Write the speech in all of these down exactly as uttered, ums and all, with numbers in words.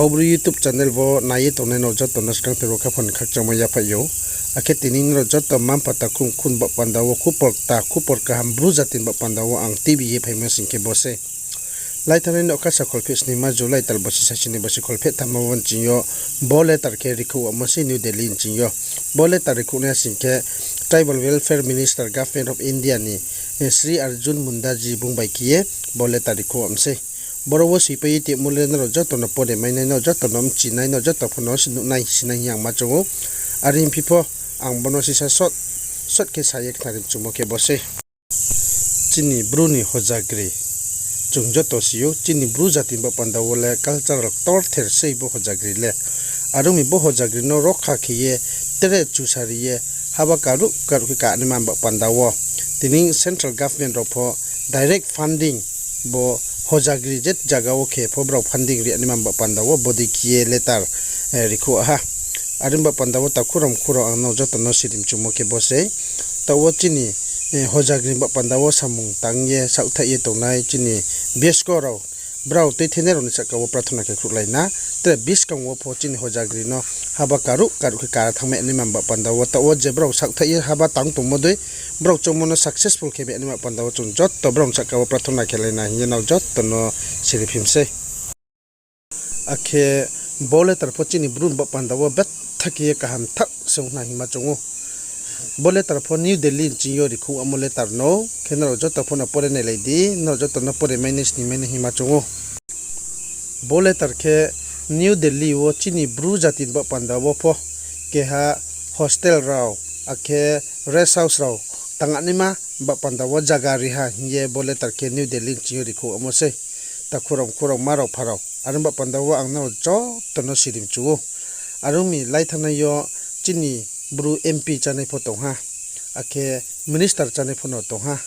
Kaubru YouTube channel bo nai ye tongnai nrao joto no skangther wo khaphang ni khakchangmo yaphaih ou. Akhe tini nrao joto mma-mpha takhu mkhu ni baoh panda wo khupor kta, khupor kaham Bru jati ni baoh panda wo ang tuibi ye phaimo sing khe bo sei. Laithanai nouhkha sa kholpheh snima July tal bosi sasi ni bosi kholpheh thamma wo nching yo bo letter khe rikhouh wamo sei New Delhi nching yo. Bo letter rikhouhnaiha sing khe Tribal Welfare Minister Government of India ni, eh, Shri Arjun Munda ji bung bai khe ye bo letter rikhouh wam sei. Boro wo soipai ye tongmo le nrao joto no pore mainai, nrao joto no mchinai, nrao joto pho no nuhnai sinai hing ye ang ma choung ou. Are hingphi pho ang bo no sisa short, short khe sa ye khnari mchumo khe bo sei. Chini Bru ni hojagri. Chung joto si ou, chini Bru jati ni baoh panda wo le cultural ktorther sei bo hojagri le. Are ong mi bo hojagri no rokha khe ye, tre chusari ye, haba karuh karuh khe kanaima baoh panda wo. Tini central government rao pho direct funding bo hojagri je zaga wo khe pho brao funding ri naima baoh panda wo bodei khe ye letter, eh, rikhouh ha. Are baoh panda wo takhu rao mkhu rao ang nrao joto no siri mchumo khe bo sei. Taoh wo chini, eh, hojagri baoh panda wo samung tang ye saohthaih ye tongnai chini bsku rao, brao tuithenai rao ni sahka wo prathona khe khruhlai na. Tre buskang wo pho chini hojagri no haba karuh karuh khe kara thanngmai naima baoh panda wo, taoh wo je brao saohthaih ye haba tang tongmo dei, brao choungmo no successful khe mai naima baoh panda wo chung joto brao ni sahka wo prathona khe lai na hing ye nrao joto no siri phim sei. Akhe bo letter pho chini Bru ni baoh panda wo betha khe ye kaham thaoh se ong khna hing ma choung ou. Bo letter pho New Delhi nching yo rikhouh wamo letter no, khe nrao joto pho no pore nailai di, nrao joto no pore mainai sni mainai hing ma choung ou. Bo letter khe New Delhi wo chini Bru jati ni baoh panda wo pho keha hostel rao, akhe rest house rao tangnaima baoh panda wo zaga ri ha hing ye bo letter khe New Delhi nching yo rikhouh wamo sei. Takhu rao mkhu rao, mma rao mpha rao, are baoh panda wo ang nrao joto no siri mchu ou. Are ong mi laithanai yo chini Bru M P chánai pho tong ha, akhe minister chánai pho no tong ha,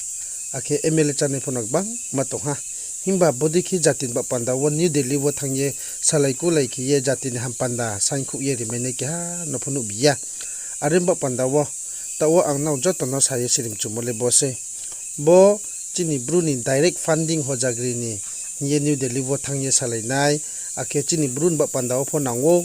akhe M L A chánai pho no gbangma tong ha. Himba bodei khe jati ni baoh panda wo New Delhi wo thanng ye salai kulai khe ye jati ni ham panda saingkhouh ye rimainai keha no pho nuhbi ya. Are baoh panda wo, taoh wo ang nrao joto no sa ye siri mchumo le bo sei. Bo chini Bru ni direct funding hojagri ni hing ye New Delhi wo thanng ye salai nai, akhe chini Bru ni baoh panda wo pho nang ou,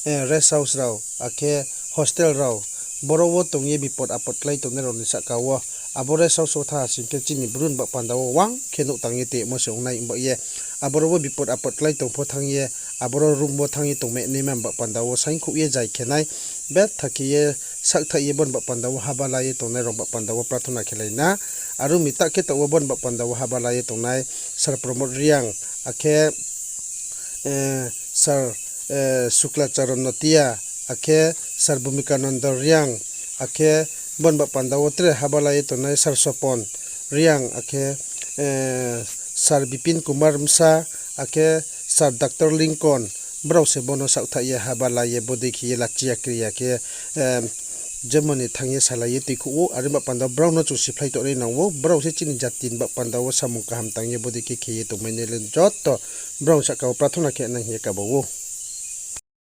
eh, rest house rao, akhe hostel rao, boro wo tong ye bipot apot klái tongnai rao ni sahka wo, abo rest house wo thanng ha sing khe chini Bru ni baoh panda wo uang khe nouh tang ye tongmo se ong nai, himba ye aboro wo bipot apot klái tong pho thanng ye, aboro room wo thanng ye tongmai naima baoh panda wo saingkhouh ye zai khe nai, betha khe ye saohthaih ye bo ni baoh panda wo haba la ye tongnai rao baoh panda wo prathona khe lai na. Are ong mi ta khe taoh wo bo ni baoh panda wo haba la ye tongnai Sir Pramod Reang, akhe, eh, Sir, eh, Sukla Charan Notia, akhe Sir Bhumikananda Reang, akhe bo ni baoh panda wo tre haba la ye tongnai Sir Sopon Reang, akhe, eh, Sir Bipin Kumar Msa, akhe Sir Doctor Lincoln, brao se bo no saohthaih ye haba la ye bodei khe ye lachi ya kri ya khe, eh, jemon ni thanng ye salai ye tuikhouh ou, are baoh panda wo brao no chung siphlai tongnai nang ou, brao se chini jati ni baoh panda wo samung kaham tang ye bodei khe khe ye tongmai nai le joto brao ni sahka wo prathona khe nai hing ye kaba ou.